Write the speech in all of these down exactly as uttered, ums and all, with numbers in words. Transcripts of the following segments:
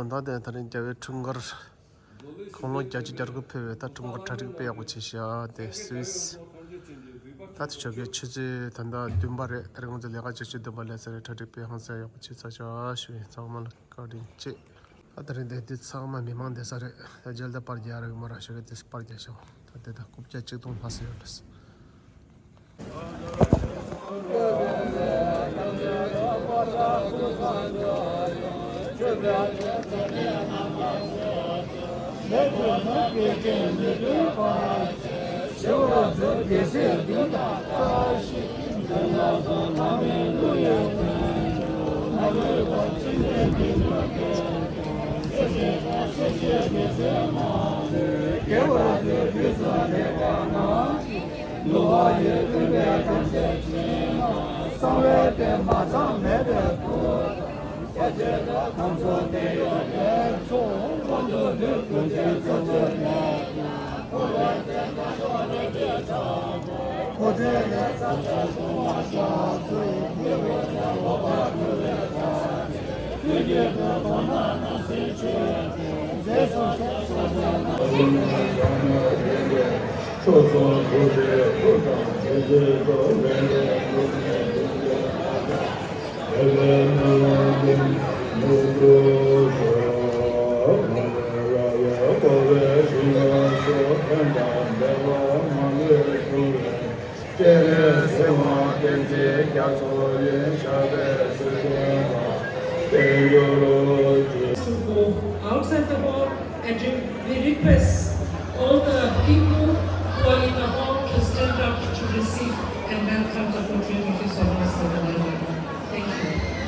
ད་དེ་ད་རིང་རྒྱལ་བའི་འཁྲུངས་སྐར། ཁོང་ལོ་བརྒྱད་ཅུ་གྱ་དགུ་ཕེབས་པའི་ད་འཁྲུངས་སྐར་གྲ་སྒྲིག་དཔེ་ཡག་པོ་བྱས་ཤག་དེ་སུད་སི། ད་དེ་ཆོ་གའི་ཆུ་ཚོད་ད་ལྟ་བདུན་པ་རེད། ད་རེས་ང་ཚོ་ལས་ཀ་བྱེད་ཆུ་བདུན་པ་ལས་ཚར་རེད། གྲ་སྒྲིག་དཔེ་ཧང་སང་ཡག་པོ་བྱས་ཚར་ཤག་ཞུ་ཡིན། ཚང་མ་ལ་བཀའ་དྲིན་ཆེ། ད་དེ་རིང་དེ་དུས་ཚང་མ་མི་མང་བསྡད་ས་རེད། ད་རྗེས་ལ་ད་པར་རྒྱག་རེད་མ་ར་ཞོགས་ཀས་དེ་པར་རྒྱག་ཤག་ད་དེ་ད་རྐུབ་བཀྱག་གཅིག་སྟོང་ལྷག་ཙམ་ཡོད་རེད། Outside the hall, and we request all the people who are in the hall to stand up to receive and welcome the portrait of His Holiness the Dalai Lama. Thank you.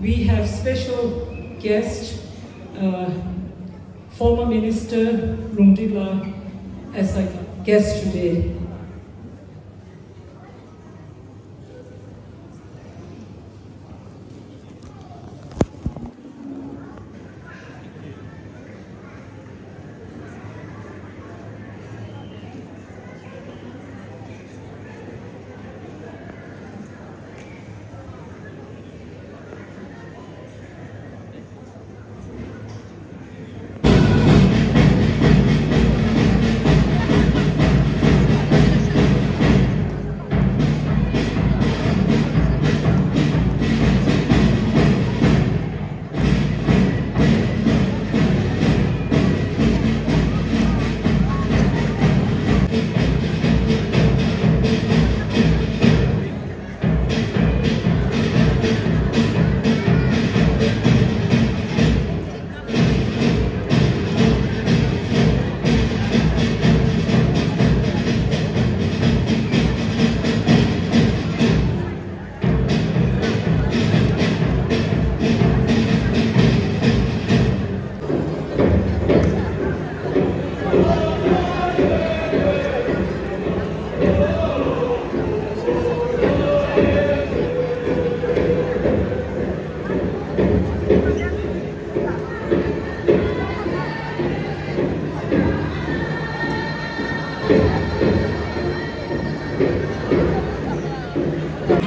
We have special guest, uh, former Minister Rungtitla as a guest today.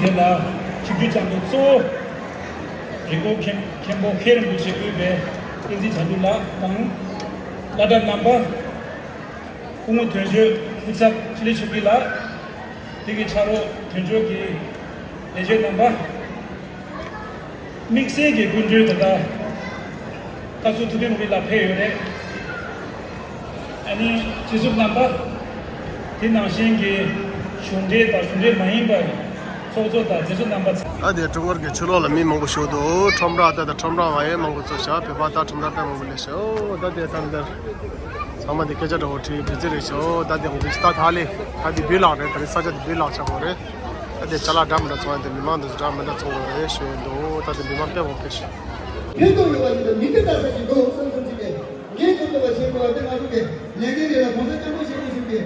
དེ་ལ་ཆིབས་བསྒྱུར་བསྐྱངས་པའི་གཙོ་བོ་རི་བོ་མཁན་མཁན་པོ་མཁན་རིན་པོ་ཆེ་དབུས་པའི་བསྟན་འཛིན་བྱང་ཆུབ་ལགས་དང་། བླ་གྲྭ་རྣམ་པ། སྐུ་ངོ་དོན་གཅོད་སྐུ་ཚབ་ཕྱི་ལས་ཆོས་སྐྱིད་ལགས། དེ་གི་ཕྱག་རོགས་དོན་གཅོད་ཀྱི་ལས་བྱེད་རྣམ་པ། དམིགས་བསལ་གྱི་སྐུ་མགྲོན་དེ་དག་བཀའ་ཟུར་ཐུབ་བསྟན་ལགས་ཕེབས་ཡོད་རེད། ཨ་ནི་སྤྱི་ཟུར་རྣམ་པ། དེ་ནང་བཞིན་གྱི་གཞུང་འབྲེལ་དང་གཞུང་འབྲེལ་མ་ཡིན་པའི་ཚོགས་གཙོ་དང་མཛད་གཙོ་རྣམ་པ་ཚང་། ད་དེ་ཀྲུང་གོར་གྱི་ཕྱི་ལོགས་ལ་མི་མང་པོ་ཞིག་འདུག་ཁྲོམ་ར་ད་ད་ཁྲོམ་ར་ང་ཡང་མང་པོ་ཚོ་བཞག་བོད་པ་ད་ཁྲོམ་ར་དཔེ་མང་པོ་སླེབས་ཤག་ད་དེ་ད་འདིར་ཚང་མ་དེ་སྐད་ཆ་འདྲ་བོ་དྲིས་བི་ཛི་རེད་ཤག་ད་དེ་འོང་གི་ད་ད་ལས་ད་དེ་བི་ལག་རེད། ད་དེ་ས་ཆ་དེ་བི་ལག་ཆགས་པོ་རེད། ད་དེ་ཅ་ལག་འདྲ་མི་འདྲ་ཚོང་ཡ་དེ་མི་མང་དེ་ཚོ་འདྲ་མི་འདྲ་ཚོང་རོགས་རེད་ཞུ་ཡ་འདུག་ད་དེ་མི་མང་དཔེ་མང་པོ་ཕེབས་ཤག་ཕན་ཐོགས་ཡོད་པ་ཞིག་དང་མི་སྐད་གྲགས་ས་ཞིག་འདུག་བསམ་བསམ་ཅིག་གིས་ངས་གོ་ཐུབ་པ་བྱེད་དགོས་པ་དེ་ང་ཚོ་གི་ལས་འགན་རེད་ལ་གོང་ས་སྐྱབས་མགོན་ཆེན་པོ་མཆོག་གི་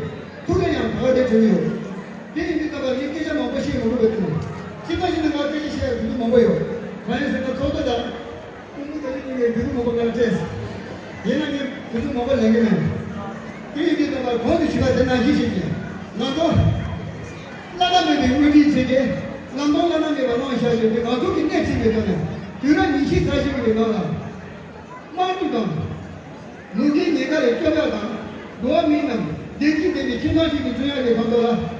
ཐུགས་རེ་ཡང་བག་ལེབ་བྱས་ཡོད། དེ་ཡིན་དུས་ད་བར་ངས་སྐད་ཆ་མང་པོ་བཤད་མ་དགོས་པ་དེ་ནི་སྤྱིར་བཏང་ཞིག་ནི་ང་སྐད་ཆ་བཤད་ཡ་དུས་ཚོད་མང་པོ་ཡོད། གང་ཡིན་ཟེར་ན་ཚོགས་གཙོ་དང་སྐུ་ངོ་བཀའ་བློན་གཉིས་ཀྱིས་དུས་ཚོད་མང་པོ་ང་ལ་སྤྲད། ཡིན་ན་ངས་དུས་ཚོད་མང་པོ་ལེན་གྱི་མེད། དེ་ཡིན་དུས་ད་བར་གོང་དུ་ཞུས་པ་དེ་ནང་བཞིན་བྱེད་ཀྱི་ང་ཚོ་བླ་ན་མེད་པའི་དངོས་འབྲེལ་བྱེད་ཀྱི་ལམ་སྟོན་བླ་ན་མེད་པ་གནང་བཞག་ཡོད་དུས་ང་ཚོ་གི་སྣེ་ཁྲིད་པའི་ཐོག་ནས་དུས་རབས་ཉི་ཤུ་རྩ་གཅིག་པའི་ནང་ལ། དམངས་གཙོ་དང་། ལུགས་འདིའི་ཉེན་ཁ་ལས་སྐྱོབ་ཡག་དང་། འགྲོ་བ་མིའི་རྣམས་བདེ་སྐྱིད་ལྡན་པའི་ཁྱིམ་ཚང་ཞིག་ཏུ་བསྐྲུན་ཡག་གི་དོན་དུ་ལ།